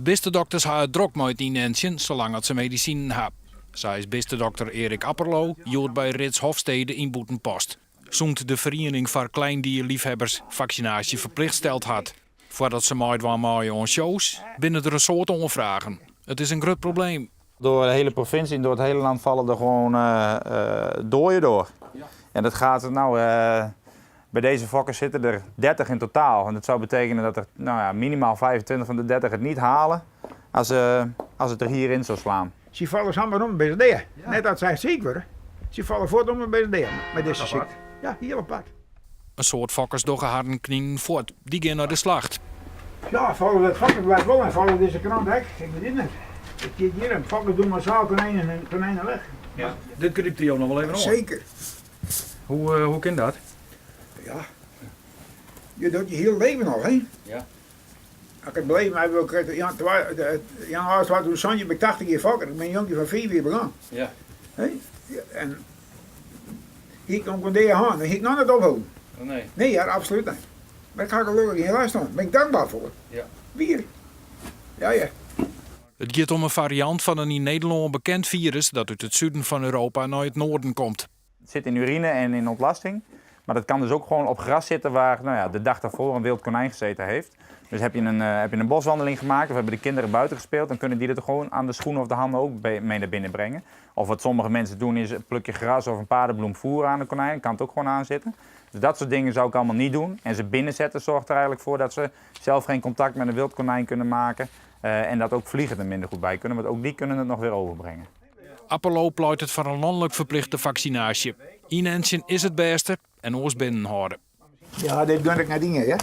Bistedokters ha it drok mei it ynentsjen salang as se medisinen ha. Sa is bistedokter Erik Apperloo hjoed by Rits Hofstede yn Bûtenpost. Sûnt de feriening foar kleindierliefhebbers faksinaasje ferplicht steld hat foardat se meidwaan meie oan shows, binne der in soad oanfragen. It is in grut probleem. Door de hele provincie en door het hele land vallen er gewoon dooien door. En dat gaat, nou, bij deze fokkers zitten er 30 in totaal. En dat zou betekenen dat er nou ja, minimaal 25 van de 30 het niet halen als, als het er hierin zou slaan. Sy falle samar om by de dea. Net as sy siik wurde. Sy falle fuort om by de dea mei dizze sykte. Ja, hiel apart. In soad fokkers dogge harren kninen fuort. Dy gean nei de slacht. Ja, folgens it fokkersblêd wol en folgens dizze krant ek. Ik wit it net. It stiet hjir en fokkers doen massaal konijnen konijnen weg. Ja, dit grypt jo noch wol even oan. Seker. Hoe, hoe kin dat? Ja, je docht je hiele leven al, hè? Ja. As ik it beleven ha wol, krekt januari 2017 bin ik 80 jier fokker. Ik bin in jonkje fan 5 jier begûn. Ja. Hè? En hie ik noch in dea hân, dan hie ik noch net opholden. Oh, nee. Nee, ja, absolút net. Mar ik ha gelokkich gjin lêst hân. Bin ik dankber foar. Ja. Wier. Ja, ja. It giet om in fariant fan in yn Nederlân bekend firus dat út it suden fan Europa nei it noarden komt. Het zit in urine en in ontlasting. Maar dat kan dus ook gewoon op gras zitten waar nou ja, de dag daarvoor een wild konijn gezeten heeft. Dus heb je, een, heb je een boswandeling gemaakt of hebben de kinderen buiten gespeeld, dan kunnen die dat gewoon aan de schoenen of de handen ook mee naar binnen brengen. Of wat sommige mensen doen is een plukje gras of een paardenbloem voeren aan de konijn, kan het ook gewoon aanzitten. Dus dat soort dingen zou ik allemaal niet doen. En ze binnenzetten zorgt er eigenlijk voor dat ze zelf geen contact met een wild konijn kunnen maken. En dat ook vliegen er minder goed bij kunnen, want ook die kunnen het nog weer overbrengen. Apperloo pleitet foar in lanlik ferplichte faksinaasje. Ynentsjen is it bêste en oars binnen hâlde. Ja, dit gun ik net ien, hear.